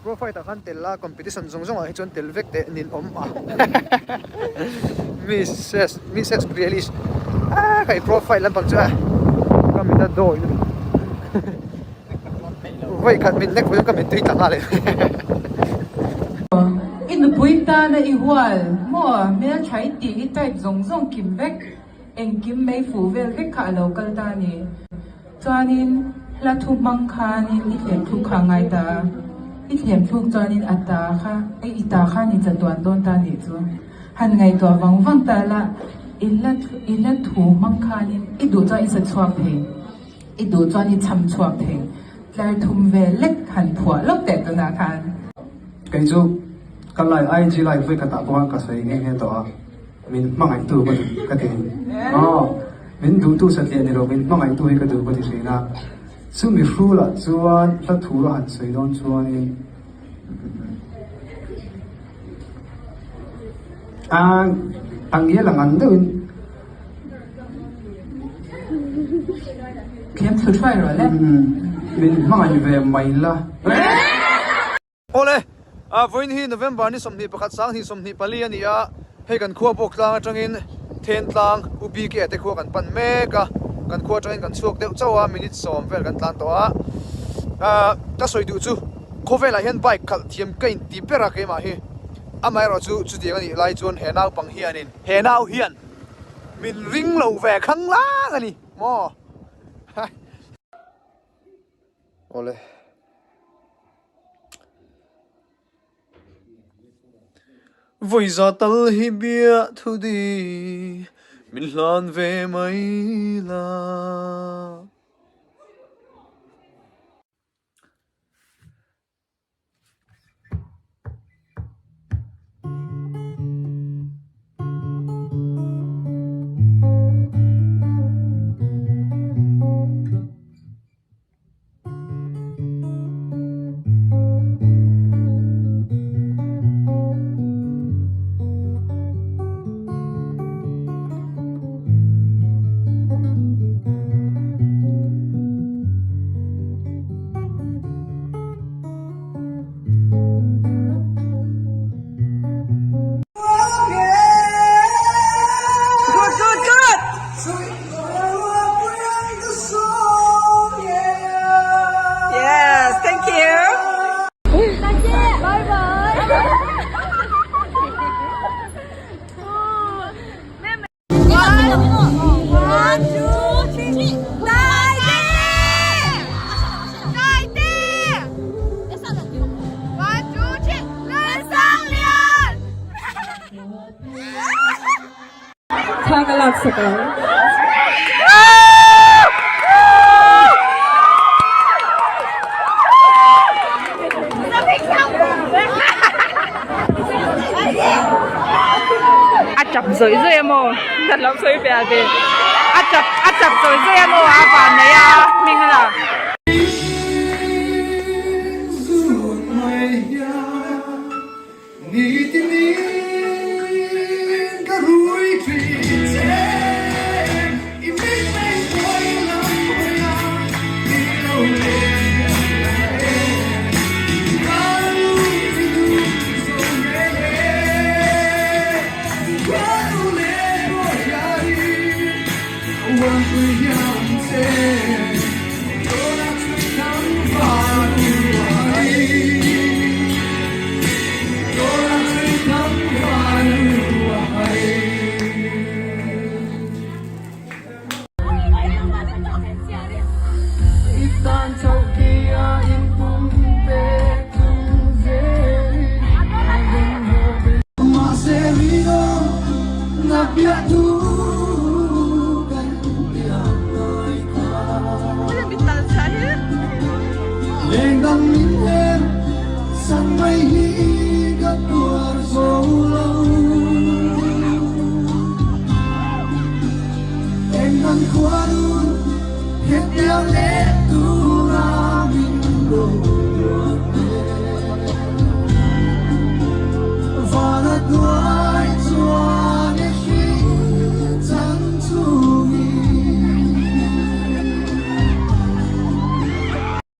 Pro fight ah khan tel a, competition zawng zawng ah hi chuan tel vek teh nin awm a. Mrs Mrs Grealish ah ka i pro fight lampang chu a ka mit a dawi lutuk. Vawi khat min nek pawh ka mittui tla nghal e. I nupui tana i hual maw hmeltha i tih i type zawng zawng kim vek engkim mei fuh vel vek kha a lo kal ta a ni. Chuanin hla thu hmang khanin i thlem thluk kha a ngai ta a, i thlem thluk chuanin a ta kha i ta khan i chatuan dawn ta nih chu. Han ngaihtuah vang vang ta la, i hla i hla thu hmang khanin i duh chuan i sa chhuak thei, i duh chuan i chham chhuak thei, tlar thum vel lek han phuah lawk teh tunah khan. Kei chu ka live IG live vawi khatah pawh khan ka sawi nghe nghe tawh a. Min hmangaihtu ka duh ka ti. Aw, min duhtu satliah ni lo, min hmangaihtu hi ka duh ka ti thin a. Chumi hrulah chuan hla thu a han sawi dawn chuanin a a ngial ang ang deuhin Thiam thlu thuai rawh le. Min hmangaih ve mai la. Awle, vawiin hi November ni 21 2024 a ni a, hei kan khua bawk tlang atangin Thentlang U BK te khua kan pan mek a, kan khua atangin kan chhuak deuh chauh a, minute sawm vel kan tlan tawh a. Ka sawi duh chu khawvelah hian bike khalh thiam ka inti ber a keimah hi, amaherawh chu chutiang a nih lai chuan he naupang hianin he nau hian min ring lo ve khanglang a ni maw? Awle. Vawi za tal hi bia thu di min hlan ve mai la. Thla ka lak sak ang. A tap zawih zawih a maw? Ka lo sawi ve a ve. A tap a tap zawih zawih a maw? A van nei a hming a la.